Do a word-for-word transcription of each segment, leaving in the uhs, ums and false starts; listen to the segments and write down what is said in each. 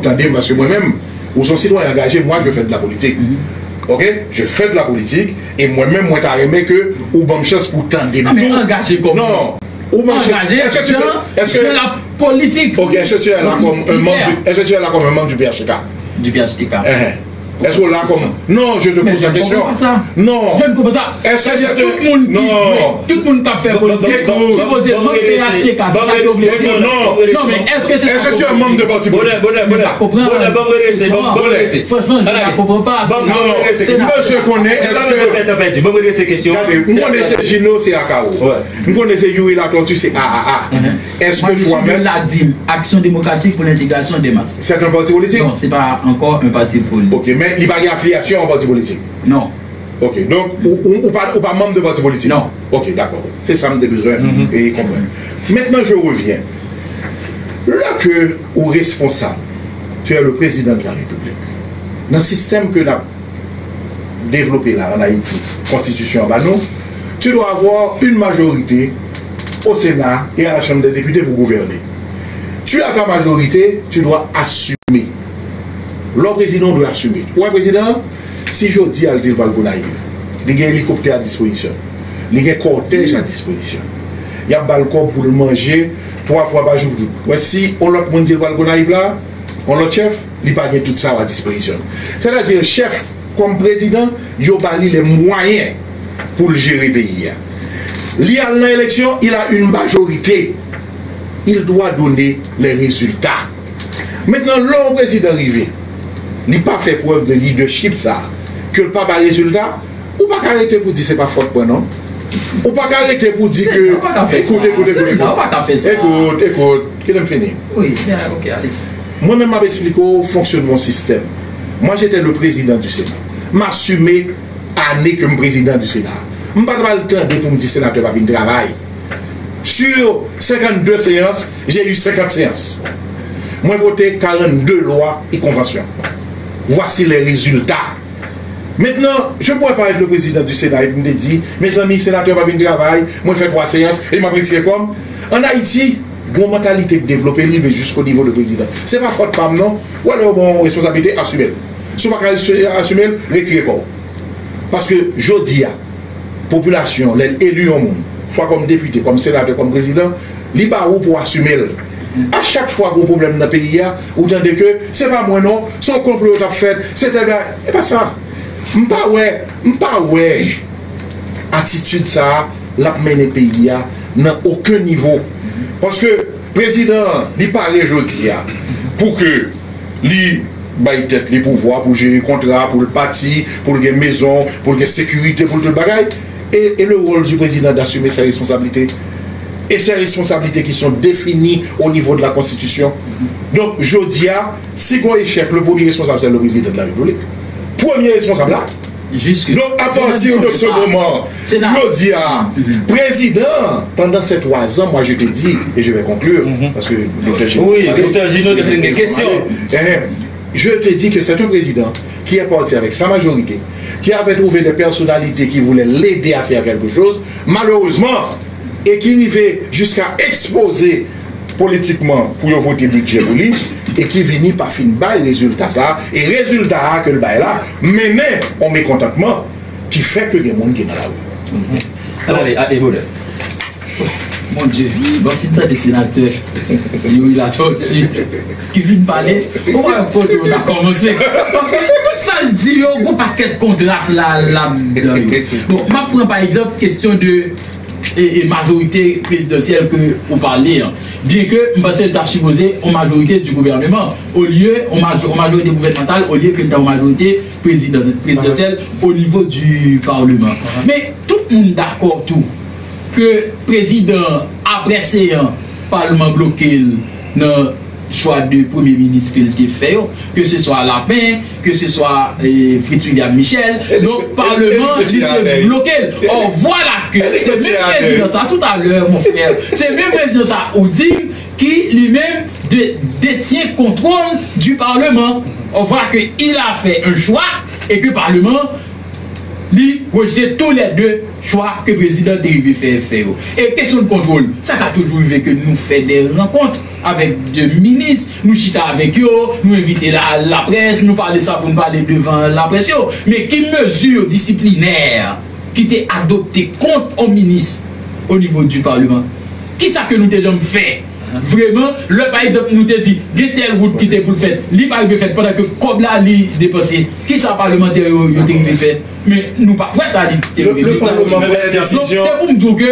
tande m, paske mwen menm, ou se yon sitwayen angaje, moi, je fais de la politique. Ok? Je fais de la politique, e mwen menm, mwen ta renmen ke ou ban m chans pou tande m tou. Non, men angaje kòman? Non. Ou ban m chans. Angaje dans la politique. Ok, est-ce que tu es là comme un membre du, est-ce que tu es là comme un membre du P H T K? Du P H T K. Est-ce que là comme... Non, je te pose la question. Non. Je ne comprends pas ça. Est-ce que c'est un... Tout moun ki, tout moun k ap fè politik, sipoze manm P H T K, se sa ke w vle di? Non. Non, men èske se sa ke w vle di? Est-ce que tu es membre de parti politique? Bonè, bonè, bonè, bonè, bonè, bonè, bonè. Franchman, je ne comprends pas. Mesye konnen, èske... M konnen se Gino, se Akao. M konnen se Youri Latortue, se A A A. Est-ce que toi-même... Aksyon Demokratik pou Lentegrasyon dè Mas. C'est un parti politique? Non, se pa ankò yon pati politik. Ok, men li pa gen afiliasyon a yon pati politik? Non. Ok, donk, ou, ou, ou pa, ou pa manm de pati politik? Non. Ok, dakò. Se sa m te bezwen e konprann. Maintenant, je reviens. Lè ke ou responsab, tu es le président de la République. Nan sistèm ke n ap devlope la an Ayiti, konstitisyon an ba nou, tu dois avoir une majorité au Sénat et à la Chambre des députés pour gouverner. Tu as ta majorité, tu dois assumer. Lè w prezidan, w dwe asime. Ou wè prezidan an, si jodi a l di l pral Gonayiv, li gen elikoptè a dispozisyon l, li gen kòtèj a dispozisyon l, y ap ba l kòb pou l manje twa fwa pa jou. Ou wè si yon lòt moun di l pral Gonayiv la, yon lòt chèf, li pa gen tout sa yo a dispozisyon l. Sètadi chèf, kòm prezidan, yo ba li les moyens pou l jere peyi a. Li al nan eleksyon, il a une majorité. Il doit donner les résultats. Mentnan, lè yon prezidan rive, li pa fè prèv de lidèchip sa, ke l pa bay rezilta, ou pa ka rete pou di se pa fòt mwen non. Ou pa ka rete pou di ke... Ou pa ka fè sa. Ekout, ekout, ekout, ekout. Ou pa ka fè sa. Ekout, ekout, kite m fini. Wi, byen, ok, alèz. Mwen menm m ap eksplike w fonksyònman yon sistèm. Moi, j'étais le président du Sénat. M asime ane ke m prezidan di Sena. M pa t pral tande pou m di senatè pa vin travay. Sur cinquante-deux séances, j'ai eu cinquante séances. Mwen vote quarante-deux lwa e konvansyon. Voici les résultats. Maintenant, je pourrais pas être le président du Sénat epi m te di, mezanmi, senatè pa vin travay, mwen fè twa seyans e m ap retire kò m. An Ayiti, gon mantalite k devlope, l rive jisko nivo de prezidan. Se pa fòt pa m non. Ou wè lè yo ba w yon responsablite, asime l. Si w pa ka asime l, retire kò w. Paske jodi a, popilasyon, lè l eli yon moun, swa kòm depite, kòm senatè, kòm prezidan, li ba ou pou w asime l. A chak fwa gon pwoblèm nan peyi a, ou tande ke se pa mwen non, se yon konplo yo t ap fèt, se tèl bagay. E pa sa. M pa wè, m pa wè atitid sa a, l ap mennen peyi a nan okenn nivo. Paske prezidan an, li pare jodi a pou ke li bay tèt li pouvwa pou jere kontra, pou l pati, pou l gen mezon, pou l gen sekirite, pou l tout bagay. Et, et le rôle du président d'assumer ses responsabilités. Et ces responsabilités qui sont définies au niveau de la Constitution. Donk, jodi a, si gon echèk, le premier responsable, c'est le président de la République. Premye responsab la. Donk, à partir de ce moment, jodi a, prezidan, pendant ces trois ans, moi je te dis, et je vais conclure, paske doktè Gino... Wi, doktè Gino te fin gen kesyon. Je te dis que c'est un président qui est parti avec sa majorité, qui avait trouvé des personnalités qui voulaient l'aider à faire quelque chose, malheureusement, et qui arrivait jusqu'à exposer politikman pou yo vote bidjè pou li, e ki vini pa fin bay rezilta sa a, e rezilta a ke l bay la mennen yon mekontantman ki fè ke gen moun ki nan lari. Ann ale, a, e Bonè. Mon Dieu, bon, fin tande senatè Youri Latortue ki vin pale, ou wè kote yo ta kòmanse. Paske tout sa l di yo, gon pakèt kontras la, ladan yo. Bon, m ap pran pa egzanp kesyon de e, e majorite prezidansyèl ke ou pale an. Byenke m panse l ta sipoze yon majorite du gouvernement, olye yon majo-, yon majorite gouvènmantal, olye ke l ta yon majorite prezidan-, prezidansyèl au niveau du parlement. Men tout moun dakò tou ke prezidan, apre seyan, palman bloke l nan chwa de premye minis ke l te fè yo, ke se swa Lapin, ke se swa, eh, Fritz William Michel. Donk, palman, li te bloke l. Or, vwala ke se menm prezidan sa, toutalè, mon frè, se menm prezidan sa ou di ki li menm de-, detyen kontwòl du parlement. Or, vwala ke il a fait un choix e ke palman li rejte tou lè de chwa ke prezidan te rive fè, fè yo. E kesyon de kontwòl, sa ka toujou rive ke nou fè de rankont avèk de minis, nou chita avèk yo, nou envite la, laprès, nou pale sa pou nou pale devan laprès yo. Men ki mezi disiplinè ki te adopte kont yon minis o nivo di palman? Kisa ke nou te janm fè? Vreman, lè pa egzanp nou te di gen tèl wout ki te pou l fèt, li pa rive fèt pandan ke kòb la li depanse, kisa palmantè yo, yo te rive fè? Men nou pa t wè sa li te rive fèt. Donk, se pou m di w ke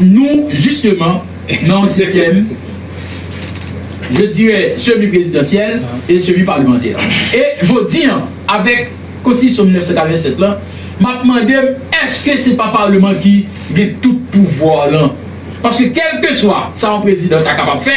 nou, nou, jisteman, nan yon sistèm, je dirais, semi-présidentiel et semi-parlementaire. E jodi a, avèk Konstitisyon mil nèf san katrevennsèt lan, m ap mande m, èske se pa palman ki gen tout pouvwa lan? Paske kèlkeswa sa yon prezidan ta kapab fè,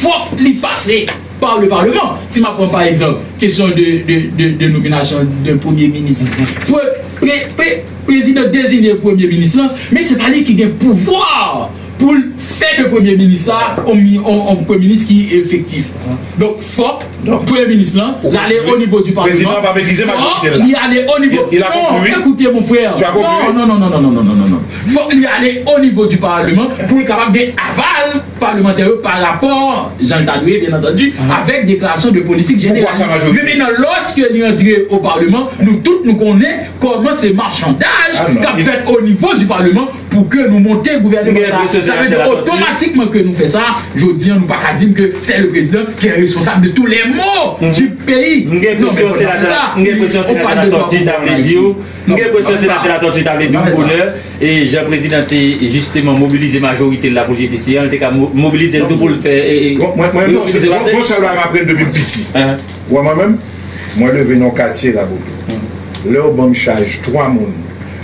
fòk li pase pa le palman. Si m ap pran pa egzanp kesyon de, de, de, de nominasyon de premye minis, pre, pre, pre, prezidan deziye premye minis lan, men se pa li ki gen pouvwa pou l fè de premye minis sa yon, yon, yon premye minis ki efektif. Donk, fòk premye minis lan, l ale o nivo di palman. Fòk li ale o nivo, non, écoutez, mon frère. Non, non, non, non, non, non, non, non, non. Fòk li ale o nivo di palman pou l kapab gen aval palmantè yo pa rapò, jan l ta dwe, byen antandi, avèk deklarasyon de politik jeneral. Wi, men nan, lòske li antre o palman, nou tout nou konnen kòman se machandaj k ap fèt o nivo di palman pou ke nou monte gouvènman sa. Sa vle di otomatikman ke nou fè sa, jodi a nou pa ka di m ke se le président qui est responsable de tous les maux du pays. Non, men fò n pa fè sa. On parle de droit. M gen enpresyon senatè Latortue ta vle di w bonè, e jan prezidan te jisteman mobilize majorite l la pou l jete siy an, l te ka mo-, mobilize l tou pou l fè, e, e, mobilize pase. Gon sèl bagay m aprann depi m piti. Wè mwen menm, mwen leve nan yon katye Raboto. Lè yo ban m chaj twa moun,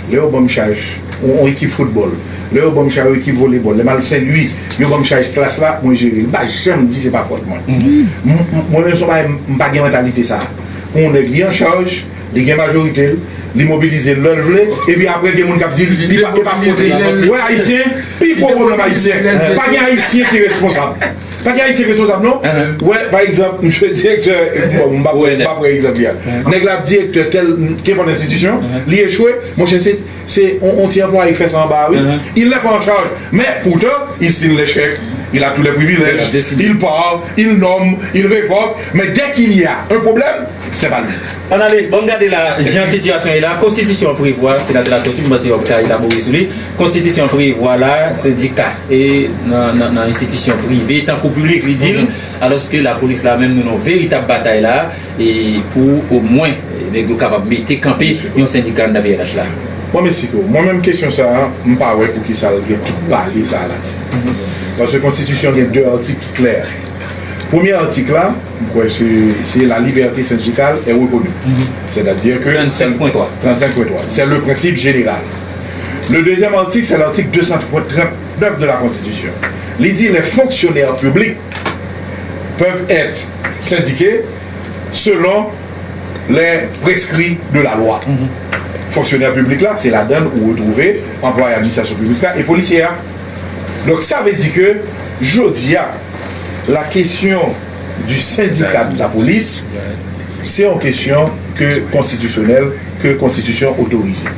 lè yo ban m chaj yon, yon ekip foutbòl, lè yo ban m chaj yon ekip volebòl, lè m al Sen Lwi, yo ban m chaj klas la, mwen jere l. M pa janm di se pa fòt mwen. M, m, mwen menm se yon bagay, m, m pa gen mantalite sa a. Pou yon nèg li an chaj, li gen majorite l, li mobilize l lè l vle, epi apre gen moun k ap di l li pa, li pa fòt li. Ou wè ayisyen, pi gwo pwoblèm ayisyen, pa gen ayisyen ki responsab. Pa gen ayisyen ki responsab non. Ou wè, pa egzanp, msye direktè, bon, m p ap, m p ap pran egzanp li a. Nèg la ap direktè tèl, kenpòt enstitisyon, li echwe, monchè, se, se on, on ti anplwaye ki fè sa anba a, wi. Il n'est pas en charge. Mais pourtant, il signe les chèques, il a tous les privilèges, il parle, il nomme, il révoque. Mais dès qu'il y a un problème, c'est pas lui. Ann ale, bon, gade la, jan sitiyasyon ye la, konstitisyon an prevwa, senatè Latortue, m panse w ap ka elabore sou li. Konstitisyon an prevwa la, sendika, e nan, nan, nan enstitisyon prive, tankou piblik, li di l, alòske lapolis la menm, nou nan yon veritab batay la, e pou omwen, e, nèg yo kapab mete kanpe yon sendika anndan P N H la. Bon, mesye, mwen menm kesyon sa a, m pa wè poukisa l gen tout pale sa a la. Paske konstitisyon gen de atik ki klè. Premye atik la, m kwè se, se la liberté syndicale est reconnue. C'est-à-dire que trente-cinq point trois. Trente-cinq point trois. C'est le principe général. Le deuxième article, c'est l'article deux cent trente-neuf de la Constitution. Li di les fonctionnaires publics peuvent être syndiqués selon les prescrits de la loi. Fonksyonè piblik la, se ladan l ou retwouve anplwaye administrasyon piblik la e polisye a. Donk, sa vle di ke jodi a, la question du syndicat de la police, se yon kesyon ke konstitisyonèl, ke konstitisyon otorize.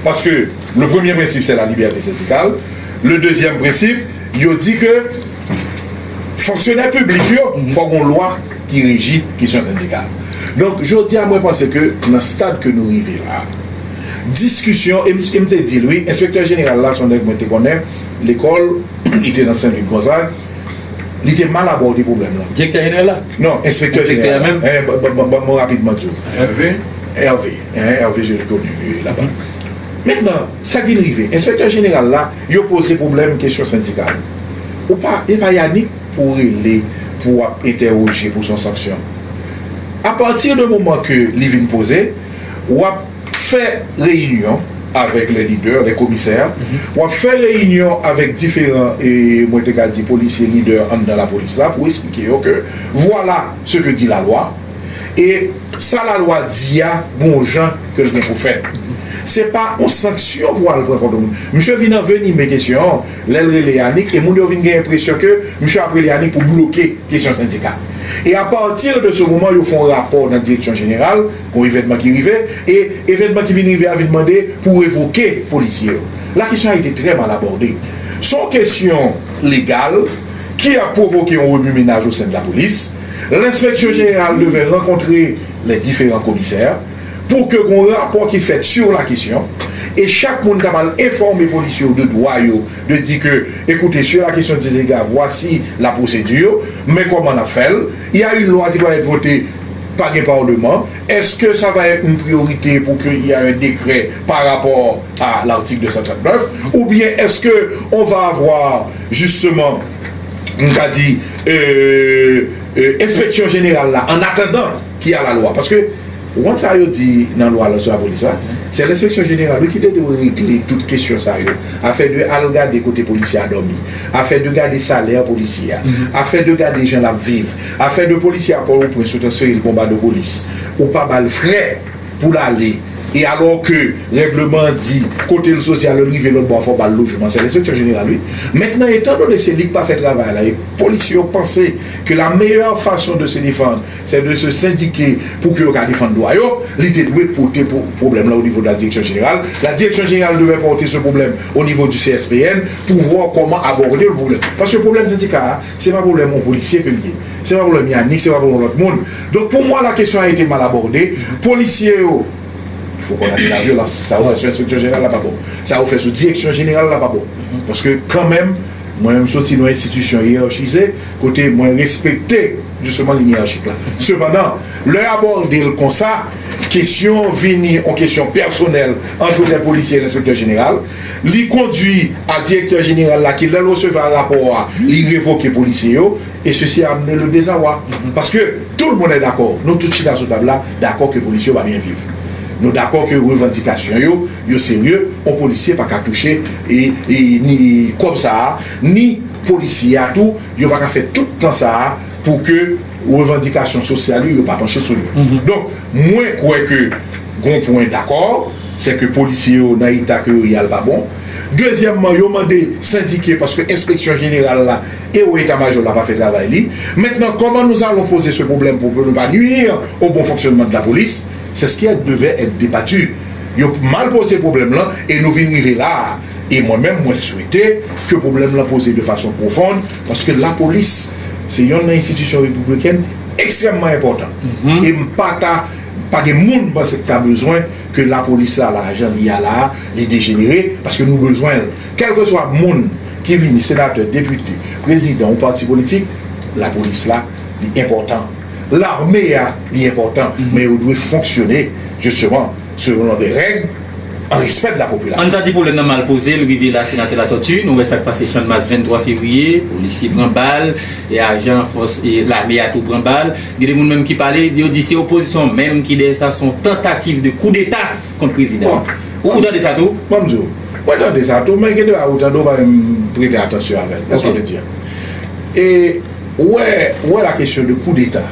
Paske le premier principe, c'est la liberté syndicale. Le deuxième principe, yo di ke fonksyonè piblik yo, fò gon lwa ki reji kesyon sendikal. Donk, jodi a, mwen panse ke nan stad ke nou rive la, diskisyon, e m, e m te di l, wi, enspektè jeneral la, se yon nèg mwen te konnen, lekòl, li te nan Sen Lik Gonzag, li te mal abòde pwoblèm lan. Direktè jeneral la? Non, enspektè jeneral la. Enspektè menm? Eh, ban, ban, ban, ban mwen rapidman di w. Hervé? Hervé, hein, Hervé Gilles Connu, euh, laba. Mentnan, sa k vin rive, enspektè jeneral la, yo poze pwoblèm kesyon sendikal. Ou pa, e pa Yanick pou w rele, pou w ap entèwoje, pou s on sanksyon. Apati de moman ke li vin poze, w ap fè reyinyon avèk les leaders, les commissaires, w ap fè reyinyon avèk diferan, e, mwen te ka di, polisye, lidè anndan lapolis la, pou esplike yo ke vwala ce que dit la loi, e sa lalwa di a, gon jan ke l gen pou fèt. Se pa yon sanksyon pou al pran kont yon moun. Misye vin anvenime kesyon an, lè l rele Yanick, e moun yo vin gen enpresyon ke misye ap rele Yanick pou bloke kesyon sendika. E apati de se moman, yo fè yon rapò nan direksyon jeneral, gon evènman ki rive, e evènman ki vin rive a vin mande pou revoke polisye yo. La question a été très mal abordée. Se yon kesyon legal ki ap pwovoke yon remue-menaj au sein de la police. L'inspection générale devait rencontrer les différents commissaires pour que gon rapò ki fèt sur la question, e chak moun ta pral enfòme polisye yo de dwa yo, de di ke, écoutez, sur la question du dégât, voici la procédure, men kòman n ap fè l. Il y a une loi qui doit être votée, pa gen paleman. Est-ce que ça va être une priorité pour qu'il y a un décret par rapport à l'article deux cent trente-neuf, ou bien est-ce que on va avoir justement, m ka di, euh, euh, inspection générale la, en attendant qu'il y a la loi? Paske, ou konn sa yo di nan lwa la sou lapolis la, se lenspeksyon jeneral, wi, ki te dwe regle tout kesyon sa yo. Afè de al gade kote polisye a dòmi, afè de gade salè polisye a, afè de gade jan l ap viv, afè de polisye a Pòtoprens, ou transfere l Bonbadopolis, ou pa ba l frè pou l ale. E alò ke règleman an di, kote l soti a, lè l rive lòt bò a, fò w ba l lojman, se lenspeksyon jeneral, wi. Mentnan, etandone se li k pa fè travay la, e polisye yo panse ke la meilleure façon de se défendre, c'est de se syndiquer pou ke yo ka defann dwa yo, li te dwe pote pwoblèm la au niveau de la direction générale. La direction générale devait porter ce problème au niveau du C S P N pour voir comment aborder le problème. Paske pwoblèm sendika a, se pa pwoblèm yon polisye ke l ye. Se pa pwoblèm Yanick, se pa pwoblèm lòt moun. Donk, pou mwen, la kesyon a ete mal abòde. Polisye yo, il faut condamner la violence. Sa yo fè sou enspektè jeneral la pa bon. Sa yo fè sou direksyon jeneral la pa bon. Paske, kanmenm, mwen menm soti nan yon enstitisyon yèyachize, kote mwen respekte, jisteman, liy yèyachik la. Sepandan, lè yo abòde l konsa, kesyon vini yon kesyon pèsonèl ant de polisye e lenspektè jeneral, li kondui a direktè jeneral la ki, lè l resevwa rapò a, li revoke polisye yo, et ceci a amené le désarroi. Parce que tout le monde est d'accord, nou tout chita sou tab la, dakò ke polisye yo pa byen viv. Nou dakò ke revandikasyon yo, yo serye, yon polisye pa ka touche e, e, ni kòb sa a, ni polisye a tou, yo pa ka fè tout tan sa a pou ke revandikasyon sosyal yo, yo pa panche sou yo. Donk, mwen kwè ke gon pwen dakò, se ke polisye yo nan eta ke yo ye a l pa bon. Dezyèmman, yo mande sendike paske enspeksyon jeneral la e o eta majò la pa fè travay li. Maintenant, comment nous allons poser ce problème pour ne pas nuire au bon fonctionnement de la police? C'est ce qui devait être débattu. Yo mal poze pwoblèm lan e nou vin rive la a. E mwen menm, mwen swete ke pwoblèm lan poze de fason pwofon, paske lapolis se yonn nan enstitisyon repibliken ekstrèmman enpòtan. E m pa ta, pa gen moun m panse ki ta bezwen ke lapolis la, la jan li a la a, li dejenere, paske nou bezwen l. Kèlkeswa moun ki vini senatè, depite, prezidan yon pati politik, lapolis la, li enpòtan. Lame a, li enpòtan, men yo dwe fonksyone, jisteman, selon de règ, an respè de la popilasyon. Ann ta di pwoblèm nan mal poze, l rive la, senatè Latortue, nou wè sa k pase Channmas venntwa fevriye, polisye pran bal, e ajan fòs, e lame a tou pran bal. Gen de moun menm ki pale, yo di se opozisyon menm ki dèyè sa, se yon tantativ de koudeta kont prezidan. Ou, ou tande sa tou? Bon, ban m di w, mwen tande sa tou, men gen de bagay ou tande, ou pa menm prete atansyon avè l. Kisa w vle di a? E, ou wè, ou wè la kesyon de koudeta.